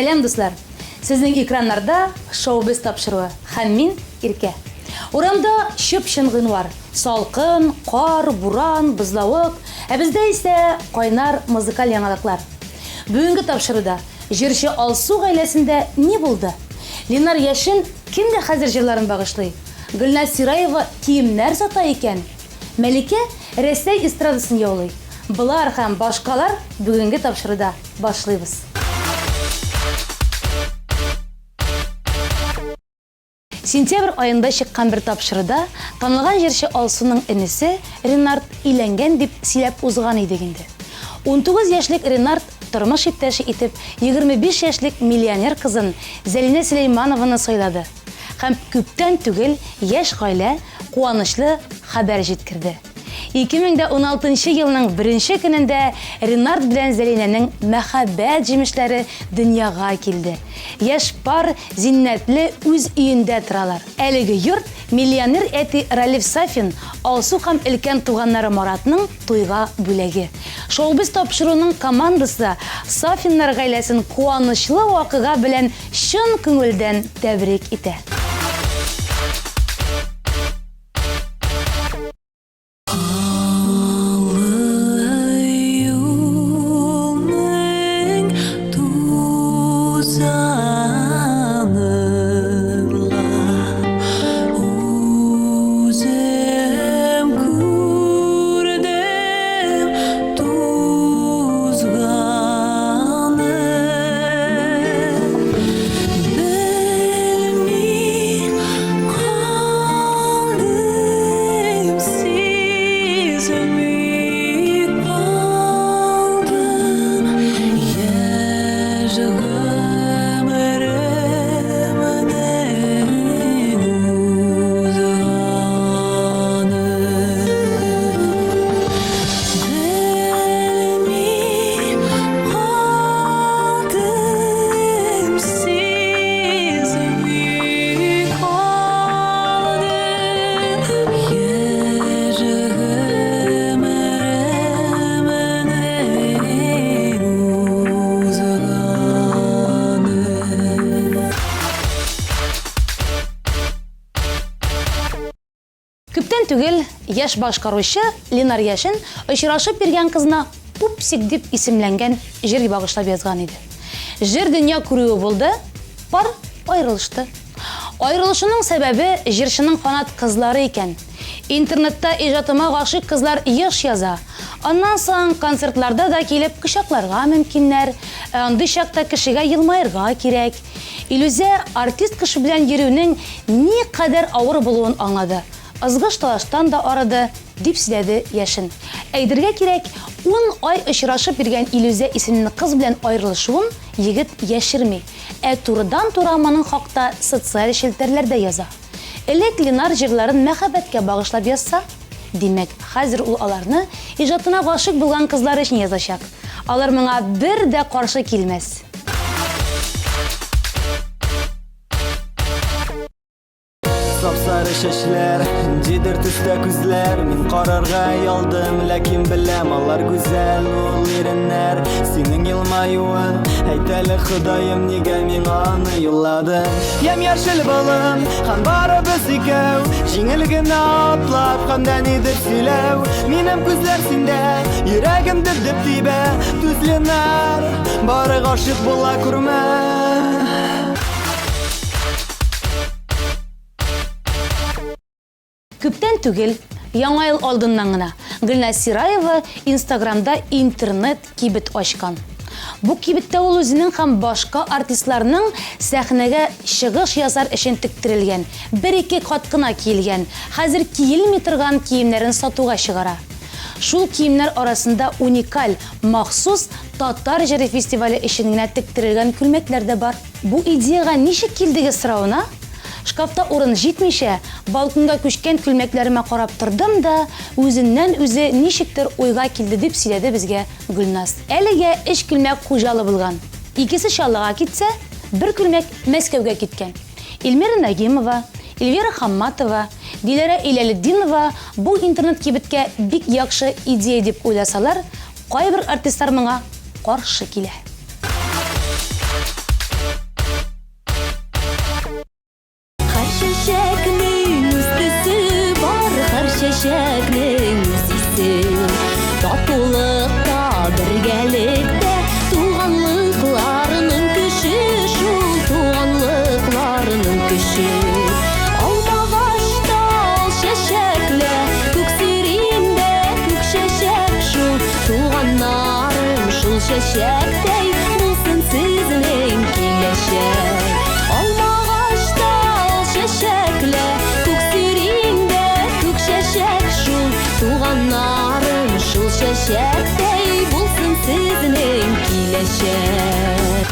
Сәлам, дуслар! Сезнең экраннарда Шоу-без тапшыруы һәм мин, Иркә. Урамда чып-чын гыйнвар. Салкын, кар, буран, бозлавык, ә бездә исә кайнар музыкаль яңалыклар. Бүгенге тапшыруда җырчы Алсу гаиләсендә ни булды? Ленар Яшин кемгә хәзер җырларын багышлый? Гөлназ Сираева киемнәр сата икән? Мәликә Рәсәй эстрадасын яулый. Болар һәм башкалар бүгенге тапшыруда. Башлыйбыз. Сентябрь аенда чыккан бер тапшыруда танылган җырчы Алсуның энесе Ренард өйләнгән дип сөйләп узган идек инде. 19 яшьлек Ренард тормыш иптәше итеп 25 яшьлек миллионер кызын Зәлинә Сөләйманованы сайлады. Һәм күптән түгел яшь гаилә куанычлы хәбәр җиткерде. 2016 нчы елның беренче көнендә Ренард белән Зәлинәнең мәхәббәт җимешләре дөньяга килде. Яшь пар зиннәтле үз өендә торалар. Әлеге йорт миллионер әти Ралиф Сафин, Алсу һәм өлкән туганнары Маратның туйга бүләге. Шоу-без тапшыруының командасы Сафиннар гаиләсен куанычлы вакыйга белән чын күңелдән тәбрик итә. Күптән түгел яшь башкаручы Ленар Яшин очрашып йөргән кызына Пупсик дип исемләнгән җыр багышлап язган иде. Җыр дөнья күрүе булды, пар аерылышты. Аерылышуның сәбәбе җырчының фанат кызлары икән. Интернетта иҗатыма гашыйк кызлар еш яза. Аннан соң концертларда да килеп кочакларга мөмкиннәр. Ә андый чакта кешегә елмаерга кирәк. Илүзә артист кеше белән йөрүнең никадәр авыр булуын аңлады. Ызгыш-талаштан да арыды, дип сөйләде Яшен. Әйтергә кирәк, ун ай очрашып йөргән Илүзә исемле кыз белән аерылышуын егет яшерми, ә турыдан-туры моның хакта социаль челтәрләрдә яза. Элек Ленар җырларын мәхәббәткә багышлап язса, димәк, хәзер ул аларны иҗатына гашыйк булган кызлар өчен язачак. Алар моңа бер дә каршы килмәс. Сап-сары чәчләр, ниндидер төстә күзләр. Мин карарга оялдым, ләкин беләм, алар гүзәл ул иреннәр. Синең елмаюың, әйт әле, Ходаем, нигә миңа аны юлладың? Ямь-яшел болын, һәм барыбыз икәү, җиңел генә атлап, һәм дә нидер сөйләү. Минем күзләр синдә, йөрәгем дөп-дөп тибә, түз, Ленар, бары гашыйк була күрмә. Күптән түгел, Яңа ел алдыннан гына, Гөлназ Сираева Инстаграмда интернет-кибет ачкан. Бу кибеттә ул үзенең һәм башка артистларның сәхнәгә чыгыш ясар өчен тектерелгән, бер-ике кат кына киелгән, хәзер киелми торган киемнәрен сатуга чыгара. Шул киемнәр арасында уникаль, махсус Татар җыры фестивале өчен генә тектерелгән күлмәкләр дә бар. Бу идеягә ничек килдегез соравына, Шкафта урын җитмичә, балконга күчкән күлмәкләремә карап тордым да, үзеннән-үзе ничектер уйга килде, дип сөйләде безгә Гөлназ. Әлегә өч күлмәк хуҗалы булган. Икесе Чаллыга китсә, бер күлмәк Мәскәүгә киткән. Эльмира Нагимова, Эльвира Хамматова, Диләрә Илялетдинова бу интернет-кибеткә бик яхшы идея дип уйласалар, кайбер артистлар моңа каршы килә. чәчәктәй булсын сезнең киләчәк. Алмагач та ал чәчәкле, күк сирень дә күк чәчәк шул, туганнарым шул чәчәктәй булсын сезнең киләчәк.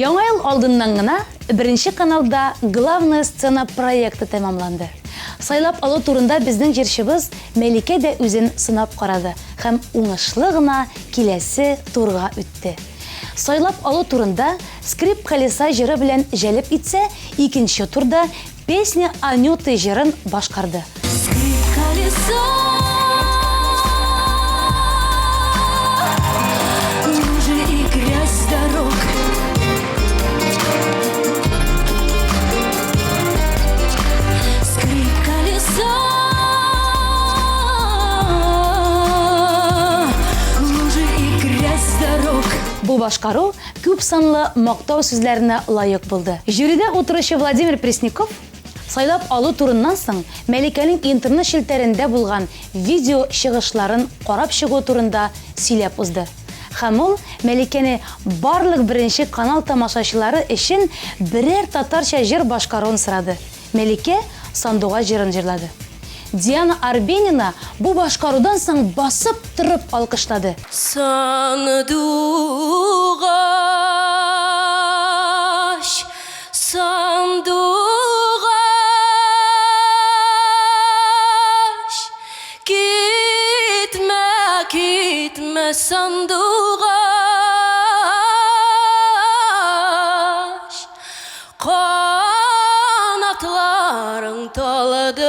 Яңа ел алдыннан гына Беренче каналда Главная сцена проекты тәмамланды. Сайлап алу турында безнең җырчыбыз Мәликә дә үзен сынап карады һәм уңышлы гына киләсе турга үтте. Сайлап алу турында Скрип колеса җыры белән җәлеп итсә, икенче турда Песня Анюты җырын башкарды. Скрип колеса, лужи и грязь дорог. Скрип колеса, лужи и грязь дорог. Бу башкару күп санлы мактау сүзләренә лаек булды. Жюрида утыручы Владимир Пресняков сайлап алу турыннан соң Мәликәнең интернет челтәрендә булган видео чыгышларын карап чыгу турында сөйләп узды. Һәм ул Мәликәне барлык Беренче канал тамашачылары өчен берәр татарча җыр башкаруын сорады. Мәликә Сандугач җырын җырлады. Диана Арбенина бу башкарудан соң басып торып алкышлады. Сандугач, сандугач, китмә, китмә, сандугач, Канатларың талдырып,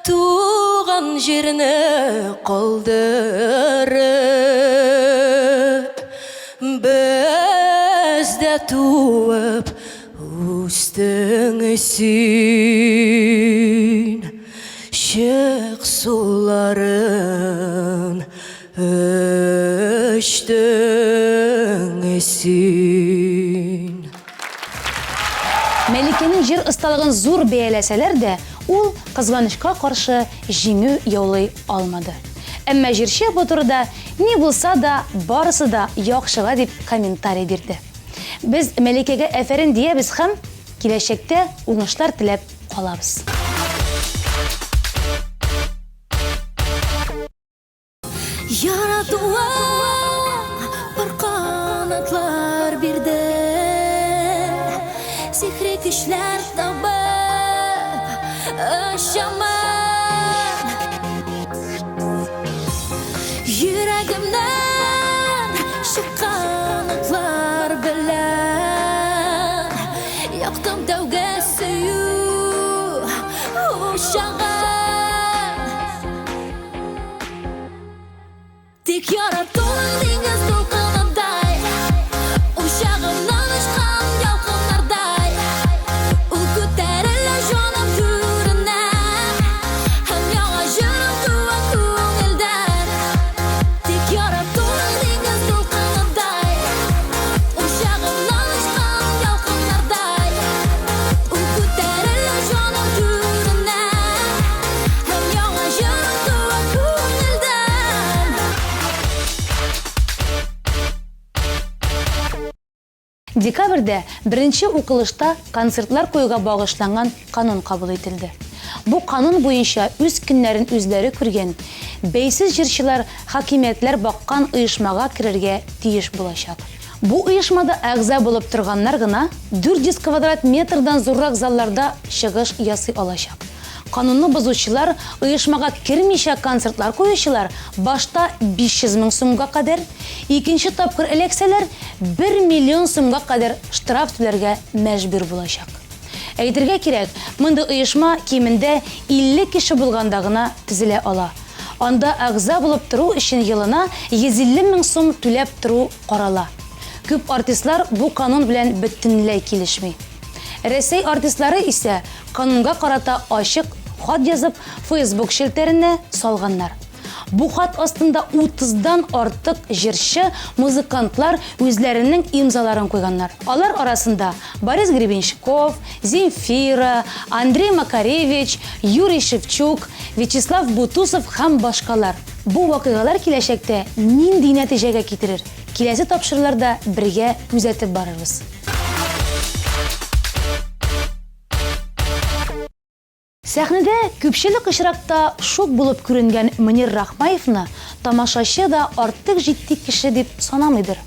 Туган җирне калдырып, Бездә туып үстең син. Чык суларын Эчтең син. Мәликәнең җыр осталыгын зур бәяләсәләр дә, ул, кызганычка каршы, җиңү яулый алмады. Әмма җырчы бу турыда, ни булса да, барысы да яхшыга дип комментарий бирде. Без Мәликәгә әфәрин диябез һәм киләчәктә уңышлар теләп калабыз. Яратуың пар канатлар бирде. Сихри көчләр табып очамын. Йөрәгемнән чыккан утлар белән Яктым тәүге сөю учагын. Тик яратуың диңгез дулкынындай, Учагымнан очкан ялкыннардай, Ул күтәрелә җаным түренә, Һәм яңа җырым туа күңелдән. Тик яратуың диңгез дулкынындай, Учагымнан очкан ялкыннардай, Ул күтәрелә җаным түренә, Һәм яңа җырым туа күңелдән. Декабрьдә беренче укылышта концертлар куюга багышланган канун кабул ителде. Бу канун буенча үз көннәрен үзләре күргән, бәйсез җырчылар хакимиятләр баккан оешмага керергә тиеш булачак. Бу оешмада әгъза булып торганнар гына 400 квадрат метрдан зуррак залларда чыгыш ясый алачак. Канунны бозучылар, оешмага кермичә концертлар куючылар башта 500 мең сумга кадәр, икенче тапкыр эләксәләр, бер миллион сумга кадәр штраф түләргә мәҗбүр булачак. Әйтергә кирәк, мондый оешма кимендә 50 кеше булганда гына төзелә ала. Анда әгъза булып тору өчен елына 150 мең сум түләп тору карала. Күп артистлар бу канун белән бөтенләй килешми. Рәсәй артистлары исә канунга карата ачык хат язып, Facebook челтәренә салганнар. Бу хат астында утыздан артык җырчы, музыкантлар үзләренең имзаларын куйганнар. Алар арасында Борис Гребенщиков, Земфира, Андрей Макаревич, Юрий Шевчук, Вячеслав Бутусов һәм башкалар. Бу вакыйгалар киләчәктә нинди нәтиҗәгә китерер, киләсе тапшыруларда бергә күзәтеп барырбыз. Сәхнәдә күпчелек очракта шук булып күренгән Мөнир Рахмаевны тамашачы да артык җитди кеше дип санамыйдыр.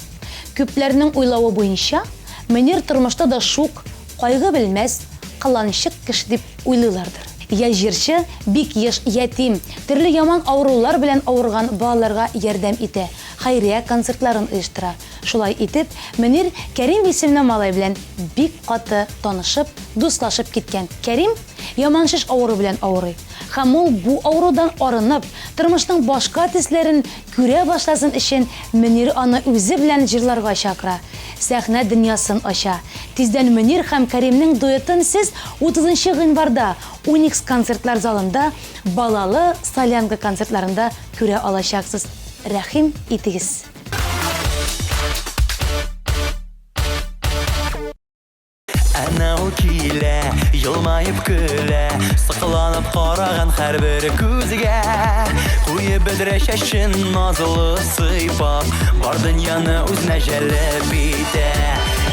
Күпләрнең уйлавы буенча, Мөнир тормышта да шук, кайгы белмәс, кыланчык кеше дип уйлыйлардыр. Яшь җырчы бик еш ятим, төрле яман авырулар белән авырган балаларга ярдәм итә, хәйрия концертларын оештыра. Шулай итеп, Мөнир Кәрим исемле малай белән бик каты танышып, дуслашып киткән. Кәрим яман шеш авыру белән авырый. Һәм ул бу авырудан арынып, тормышның башка төсләрен күрә башласын өчен Мөнир аны үзе белән җырларга чакыра, сәхнә дөньясын ача. Тиздән Мөнир һәм Кәримнең дуэтын сез утызынчы гыйнварда Уникс концертлар залында Балалы солянка концертларында күрә алачаксыз. Рәхим итегез! Әнә ул килә, елмаеп көлә, Сокланып караган һәрбер күзгә. Куеп бөдрә чәчен назлы сыйпап, Бар дөньяны үзенә җәлеп итә.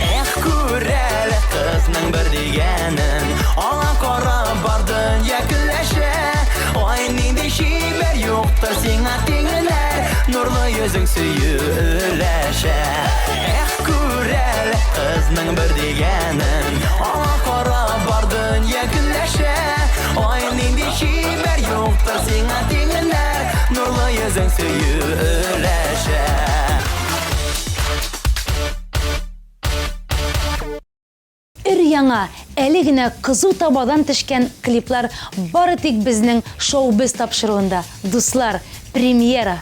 Эх, күр әле кызның бер дигәнен, Аңа карап бар дөнья көләшә. Ай, нинди чибәр, юктыр сиңа тиңнәр, Нурлы йөзең сөю өләшә. Эх, күр әле кызның бер дигәнен, Аңа карап бар дөнья көнләшә. Ай, нинди чибәр, юктыр сиңа тиңнәр, Нурлы йөзең сөю өләшә. Өр-яңа, әле генә кызу табадан төшкән клиплар бары тик безнең Шоу-без тапшыруында. Дуслар, премьера!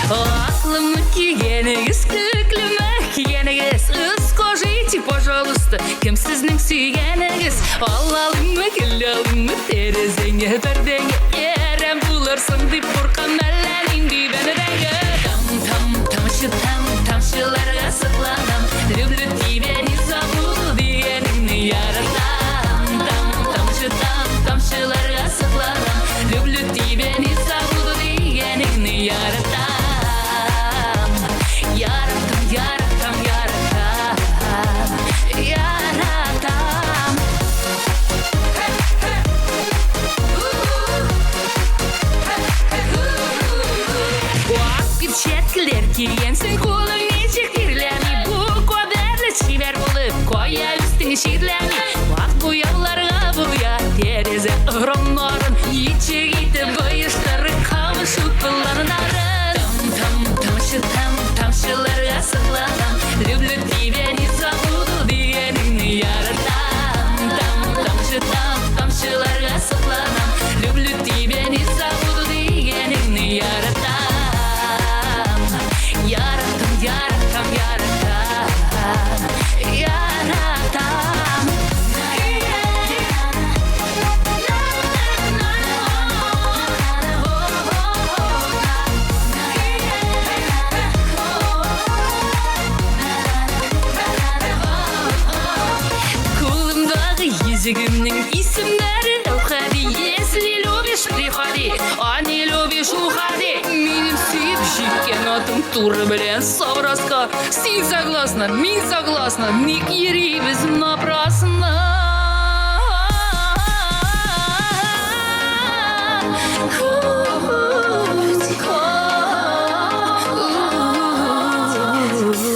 Аклымы кигәнегез, күклеме кигәнегез, Скажите, пожалуйста, кем сезнең сөйгәнегез? Ал алыйммы, гөл алыйммы, тәрәзәңә, пәрдәңә, Әрәм булырсың дип куркам, әллә нинди бәндәгә. Там, там, тамчы, там, тамчыларга сокланам, Люблю тебя, не забуду дигәнеңне яратам. Там, тамчы, там, тамчыларга сокланам, Люблю тебя, не забуду дигәнеңне яратам. Яратам, яратам, яратам, яратам. Вак перчаткалар кигәнсең, кулың ничек тирләми, Бу кадәрле чибәр булып, кая үстең чирләми. Вак буяуларга буя тәрәзә рамнарын, Ничек итеп оештырып кавышу планнарын. Там, там, тамчы, там, тамчыларга сокланам, Люблю тебя, не забуду дигәнеңне яратам. Там, тамчы, там, тамчыларга сокланам, Люблю тебя, не забуду дигәнеңне яратам. Яратам, яратам, яратам, яратам. Кулымдагы йөзегемнең исемнәре Әүхәди. Если любишь, приходи, а не любишь, уходи. Минем сөеп җиккән атым туры белән Савраска. Син согласна, мин согласна, ник йөрибез напрасно? Люблю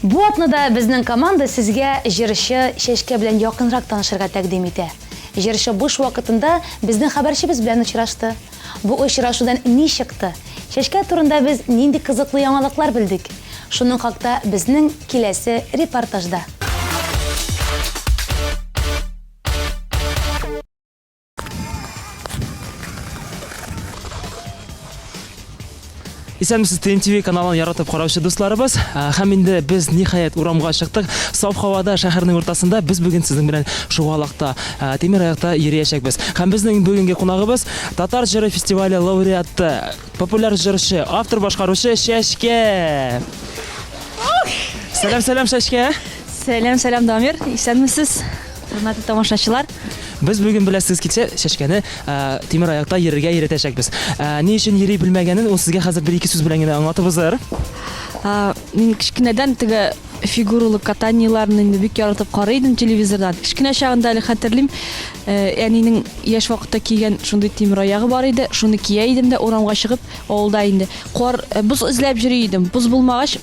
Бу атнада безнең команда сезгә җырчы Чәчкә белән якынрак танышырга тәкъдим итә. Җырчы буш вакытында безнең хәбәрчебез белән очрашты. Бу очрашудан ни чыкты? Чәчкә турында без нинди кызыклы яңалыклар белдек? Шуның хакта безнең киләсе репортажда. Исәнмесез, TNTV каналын яратып караучы дусларыбыз. Һәм инде без ниһаять урамга чыктык. Саф һавада шәһәрнең уртасында без бүген сезнең белән шугалакта, тимер аякта йөриячәкбез. Һәм безнең бүгенге кунагыбыз Татар җыры фестивале лауреаты, популяр җырчы, автор башкаручы Чәчкә. Сәлам, сәлам, Чәчкә. Сәлам, сәлам, Дамир. Исәнмесез, хөрмәтле тамашачылар. Без бүген беләсегез килсә, Чәчкәне тимер аякта йөрергә өйрәтәчәкбез. Ни өчен йөри белмәгәнен ул сезгә хәзер бер-ике сүз белән генә аңлатып узар. Мин кечкенәдән теге фигуралы катаниеләрне инде бик яратып карый идем телевизордан. Кечкенә чагында әле хәтерлим, әнинең яшь вакытта кигән шундый тимер аягы бар иде, шуны кия идем дә урамга чыгып, авылда инде кар, боз эзләп йөри идем. Боз булмагач,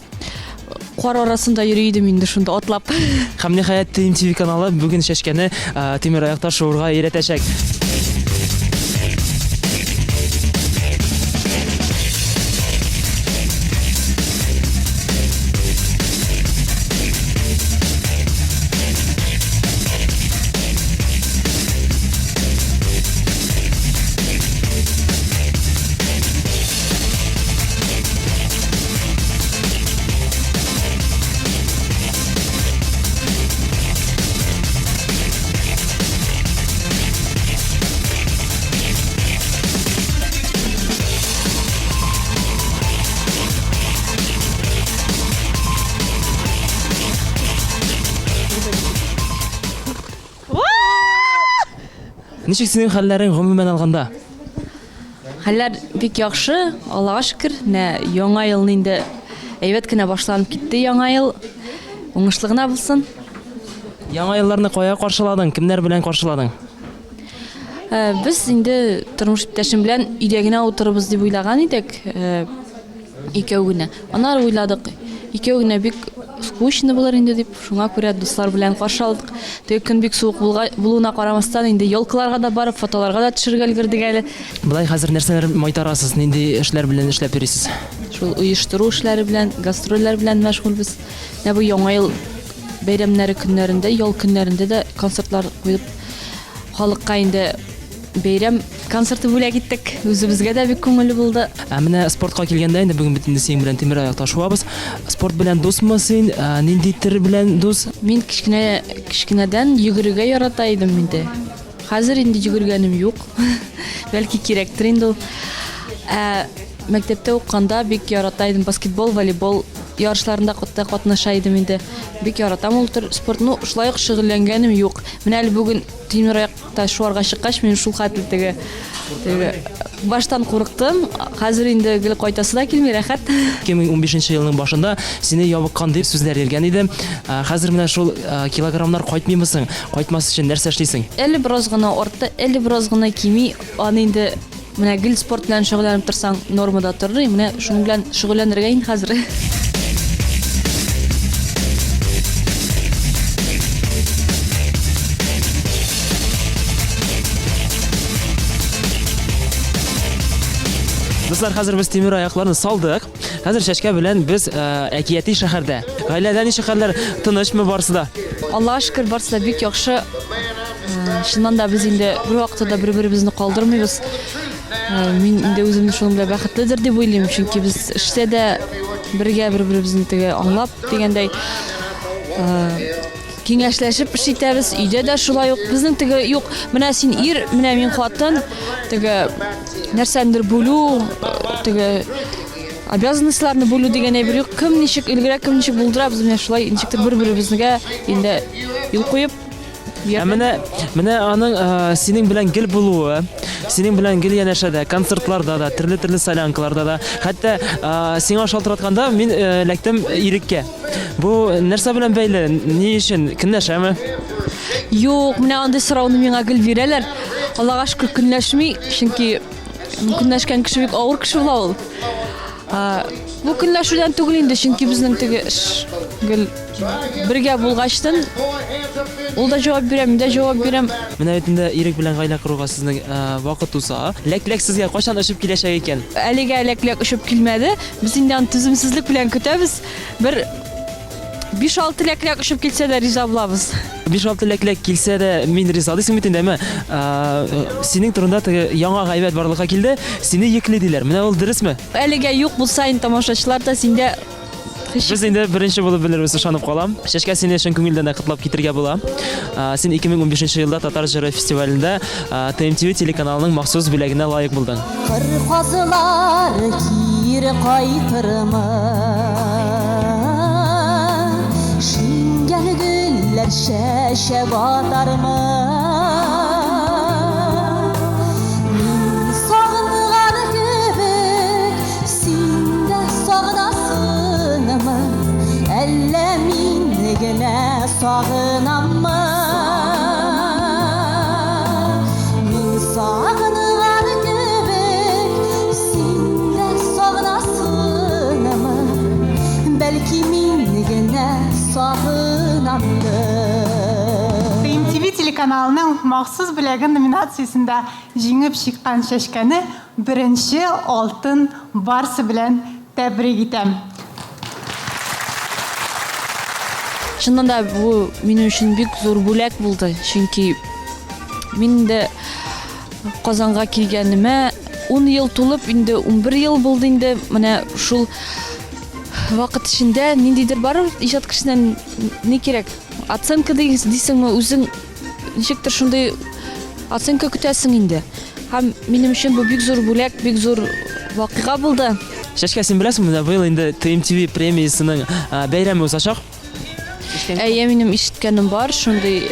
Кар арасында йөри идем инде шунда атлап. Һәм ниһаять TMTV каналы бүген чәчкәне тимер аякта шуырга өйрәтәчәк. Ничек синең хәлләрең гомумән алганда? Хәлләр бик яхшы, Аллага шөкер. Менә яңа елны инде әйбәт кенә башланып китте яңа ел. Уңышлы гына булсын. Яңа елларны кая каршыладың? Кемнәр белән каршыладың? Э, без инде тормыш иптәшем белән өйдә генә утырыбыз дип уйлаган идек. Э, икәү генә. Аннары уйладык, икәү генә бик скучно булыр инде дип, шуңа күрә дуслар белән каршы алдык. Теге көн бик суык булга, булуына карамастан, инде елкаларга да барып, фотоларга да төшерергә өлгердек әле. Болай хәзер нәрсәләр майтарасыз, нинди эшләр белән эшләп йөрисез? Шул оештыру эшләре белән, гастрольләр белән мәшгульбез. Менә бу Яңа ел бәйрәмнәре көннәрендә, ял көннәрендә дә концертлар куеп, халыкка инде Бәйрәм концерты бүләк иттек. Үзебезгә дә бик күңелле булды. Ә менә спортка килгәндә, инде бүген бит инде синең белән тимер аякта шуабыз. Спорт белән дусмы син? Ә, нинди төр белән дус? Мин кечкенә кечкенәдән йөгерергә ярата идем инде. Хәзер инде йөгергәнем юк. Бәлки кирәктер инде ул. Ә мәктәптә укыганда бик ярата идем баскетбол, волейбол ярышларында да катнаша идем инде. Бик яратам ул төр спортны. Ну, шулай ук шөгыльләнгәнем юк. Менә әле бүген тимер аяк Та шуарга чыккач, мин шул хәтле теге теге баштан курыктым. Хәзер инде гел кайтасы да килми, рәхәт. 2015 елның башында сине ябыккан дип сүзләр йөргән иде. Хәзер менә шул килограммнар кайтмыймы соң? Кайтмас өчен нәрсә эшлисең? Әле бераз гына артты, әле бераз гына кими. Аны инде менә гел спорт белән шөгыльләнеп торсаң, нормада торыр. Менә шуның белән шөгыльләнергә инде хәзер. Дуслар, хәзер без тимер аякларны салдык. Хәзер Чәчкә белән без э, әкияти шәһәрдә. Гаиләдә ничек хәлләр? Тынычмы барысы да? Аллага шөкер, барысы да бик яхшы. Э, чыннан да без инде бервакытта да бер-беребезне калдырмыйбыз. Э, мин инде үземне шуның белән бәхетледер дип уйлыйм, чөнки без эштә дә бергә бер-беребезне теге аңлап дигәндәй э, киңәшләшеп эш итәбез, өйдә дә шулай ук. Безнең теге юк, менә син ир, менә мин хатын, теге нәрсәндер бүлү, теге обязанностьларны бүлү дигән әйбер юк. Кем ничек өлгерә, кем ничек булдыра, без менә шулай ничектер бер-беребезгә инде юл куеп Ә менә менә аның ә, синең белән гел булуы, синең белән гел янәшәдә, концертларда да, төрле-төрле солянкаларда да, хәтта ә, сиңа шалтыратканда мин эләктем Иреккә. Бу нәрсә белән бәйле? Ни өчен? Көнләшәме? Юк, менә андый сорауны миңа гел бирәләр. Аллага шөкер, көнләшми, чөнки көнләшкән кеше бик авыр кеше була ул. Бу көнләшүдән түгел инде, чөнки безнең теге эш гел бергә булгачтын, ул да җавап бирә, мин дә җавап бирәм. Менә бит инде Ирек белән гаилә коруга сезнең вакыт уза. Ләкләк сезгә кайчан очып киләчәк икән? Әлегә ләкләк очып килмәде. Без инде аны түземсезлек белән көтәбез. Бер 5-6 ләкләк очып килсә дә риза булабыз. 5-6 ләкләк килсә дә мин риза дисең бит инде, әмма синең турында теге яңа гайбәт барлыкка килде, сине йөкли диләр. Менә ул дөресме? Әлегә юк булса инде тамашачылар да синдә Без инде беренче булып белербез, ышанып калам. Чәчкә, сине чын күңелдән дә котлап китергә була. Син 2015 елда Татар җыры фестивалендә ТМТВ телеканалының махсус бүләгенә лаек булдың. Кыр казылары кире кайтырмы? Шиңгән гөлләр чәчәк атармы? Мин сагынган кебек, син дә сагынасыңмы? Әллә мин генә сагынаммы? Мин сагынган кебек, син дә сагынасыңмы? Бәлки мин генә сагынамдыр. TMTV телеканалының махсус бүләге номинациясендә җиңеп чыккан Чәчкәне беренче алтын барсы белән тәбрик итәм. Чыннан да бу минем өчен бик зур бүләк булды, чөнки мин инде Казанга килгәнемә 10 ел тулып, инде 11 ел булды инде. Менә шул вакыт эчендә ниндидер барыбер иҗат кешесеннән ни кирәк? Оценка дисеңме, үзең ничектер шундый оценка көтәсең инде. Һәм минем өчен бу бик зур бүләк, бик зур вакыйга булды. Чәчкә, син беләсеңме, менә быел инде TMTV премиясенең бәйрәме узачак. Әйе, минем ишеткәнем бар, шундый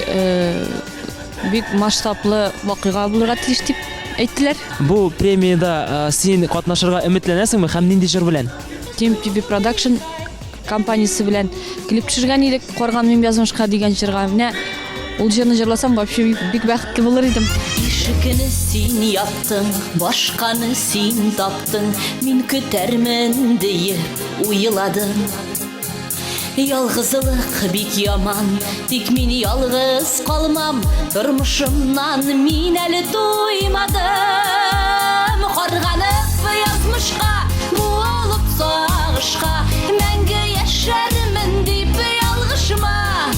бик масштаблы вакыйга булырга тиеш дип әйттеләр. Бу премиядә син катнашырга өметләнәсеңме һәм нинди җыр белән? TMTV Production компаниясе белән клип төшергән идек, Карганмыйм язмышка дигән җырга. Менә ул җырны җырласам, вообще бик бәхетле булыр идем. Ишекне син яптың, башканы син таптың, мин көтәрмен диеп уйладым. Ялгызлык бик яман, тик мин ялгыз калмам, тормышымнан мин әле туймадым. Карганып язмышка, буылып сагышка, мәңге яшәрмен дип ялгышма.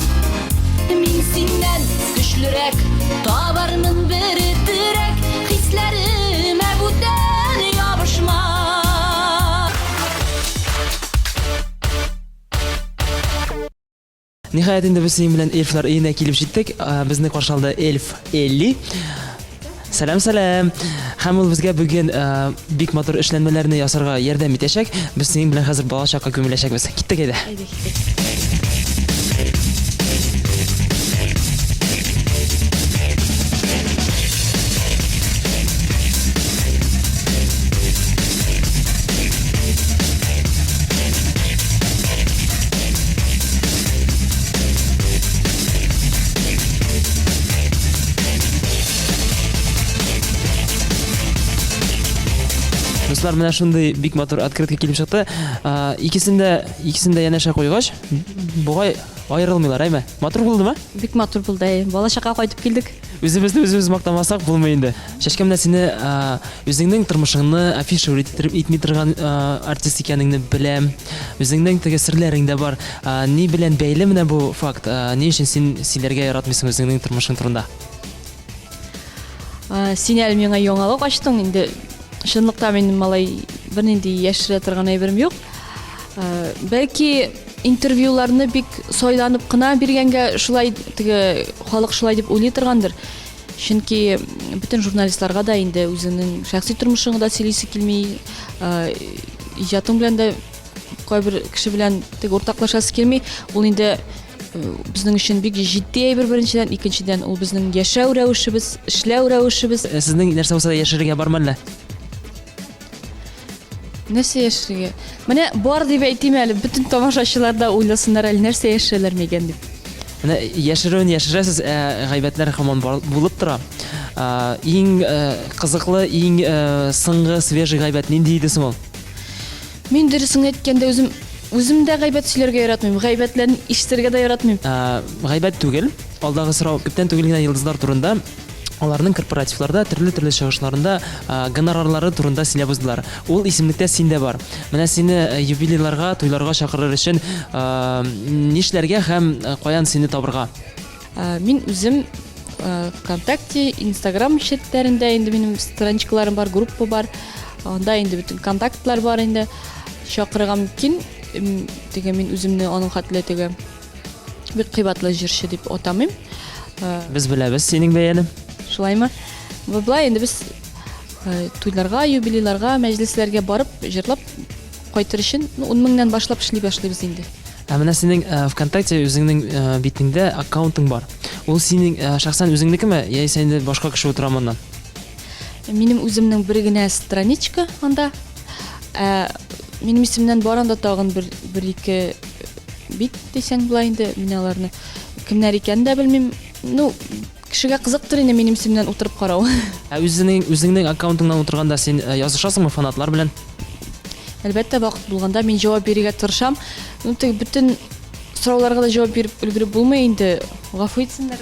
Мин синнән көчлерәк, табармын бер терәк, хисләремә бүтән ябышма. Ниһаять инде без синең белән эльфлар өенә килеп җиттек. Безне каршы алды эльф Элли. Сәлам, сәлам. Һәм ул безгә бүген бик матур эшләнмәләрне ясарга ярдәм итәчәк. Без синең белән хәзер балачакка күмеләчәкбез. Киттек әйдә. Әйдә, киттек. Дуслар, менә шундый бик матур открытка килеп чыкты. Икесен дә, икесен дә янәшә куйгач, бугай аерылмыйлар, әйме? Матур булдымы? Бик матур булды, әйе. Балачакка кайтып килдек. Үзебезне үзебез мактамасак булмый инде. Чәчкә, менә сине Үзеңнең тормышыңны афишировать иттереп итми торган артист икәнеңне беләм. Үзеңнең теге серләрең дә бар. Ни белән бәйле менә бу факт? Ни өчен син сөйләргә яратмыйсың үзеңнең тормышың турында? Син әле миңа яңалык ачтың инде. Чынлыкта минем малай бернинди яшерә торган әйберем юк. Бәлки интервьюларны бик сайланып кына биргәнгә шулай теге халык шулай дип уйлый торгандыр. Чөнки бөтен журналистларга да инде үзеңнең шәхси тормышыңны да сөйлисе килми, иҗатың белән дә кайбер кеше белән теге уртаклашасы килми. Ул инде безнең өчен бик җитди әйбер беренчедән, икенчедән ул безнең яшәү рәвешебез, эшләү рәвешебез. Сезнең нәрсә булса да яшерергә бармы әллә? Нәрсә яшерергә? Менә бар дип әйтим әле, бөтен тамашачылар да уйласыннар әле, нәрсә яшерәләр микән дип. Менә яшерүен яшерәсез, ә гайбәтләр һаман булып тора. Иң кызыклы, иң соңгы свежий гайбәт нинди иде соң ул? Мин дөресен әйткәндә үзем үзем дә гайбәт сөйләргә яратмыйм, гайбәтләрне ишетергә дә яратмыйм. Ә, гайбәт түгел. Алдагы сорау күптән түгел генә йолдызлар турында аларның корпоративларда төрле-төрле чыгышларында гонорарлары турында сөйләп уздылар. Ул исемлектә син дә бар. Менә сине юбилейларга, туйларга чакырыр өчен нишләргә һәм каян сине табырга? Мин үзем ВКонтакте, Инстаграм челтәрендә инде минем страничкаларым бар, группа бар. Анда инде бөтен контактлар бар инде. Чакырырга мөмкин. Теге мин үземне аның хәтле теге бик кыйбатлы җырчы дип атамыйм. Без беләбез синең бәяне. Шулаймы? Болай инде без туйларга, юбилейларга, мәҗлесләргә барып җырлап кайтыр өчен, ну, 10 меңнән башлап эшли башлыйбыз инде. Ә менә синең э, ВКонтакте үзеңнең э, битеңдә аккаунтың бар. Ул синең э, шәхсән үзеңнекеме, яисә инде башка кеше утыра моннан? Минем үземнең бер генә страничка анда. Ә минем исемнән бар анда тагын бер бер ике бит дисәң була инде. Мин аларны кемнәр икәнен дә белмим. Ну, кешегә кызыктыр инде минем исемнән утырып карау. Ә үзеңнең үзеңнең аккаунтыңнан утырганда син язышасыңмы фанатлар белән? Әлбәттә, вакыт булганда мин җавап бирергә тырышам. Ну, теге бөтен сорауларга да җавап биреп өлгереп булмый инде. Гафу итсеннәр.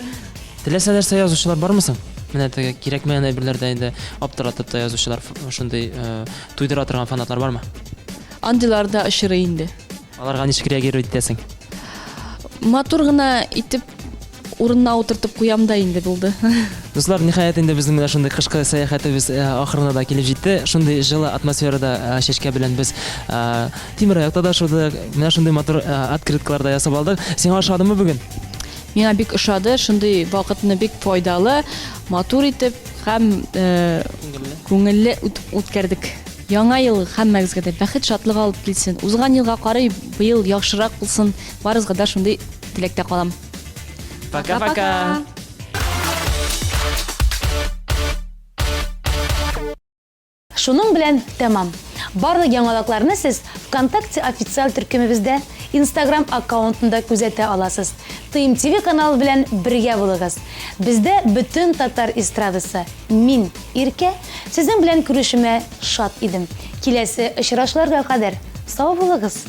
Теләсә нәрсә язучылар бармы соң? Менә теге кирәкмәгән әйберләрдә инде аптыратып та язучылар, шундый э, туйдыра торган фанатлар бармы? Андыйлар да очрый инде. Аларга ничек реагировать итәсең? Матур гына итеп Урынына утыртып куям да инде булды. Дуслар, ниһаять инде безнең менә шундый кышкы сәяхәтебез э, ахырына да килеп җитте. Шундый җылы атмосферада э, чәчкә белән без э, тимер аякта да шудык, менә шундый матур открыткалар да ясап алдык. Сиңа ошадымы бүген? Миңа бик ошады. Шундый вакытны бик файдалы, матур итеп һәм күңелле үткәрдек. Яңа ел һәммәгезгә дә бәхет, шатлык алып килсен. Узган елга карый быел яхшырак булсын. Барыгызга да шундый теләктә калам. Пока-пока. Шуның белән тәмам. Барлык яңалыкларны сез ВКонтакте официаль төркемебездә, Инстаграм аккаунтында күзәтә аласыз. ТМТВ каналы белән бергә булыгыз. Бездә бөтен татар эстрадасы. Мин, Иркә, сезнең белән күрешүмә шат идем. Киләсе очрашуларга кадәр сау булыгыз!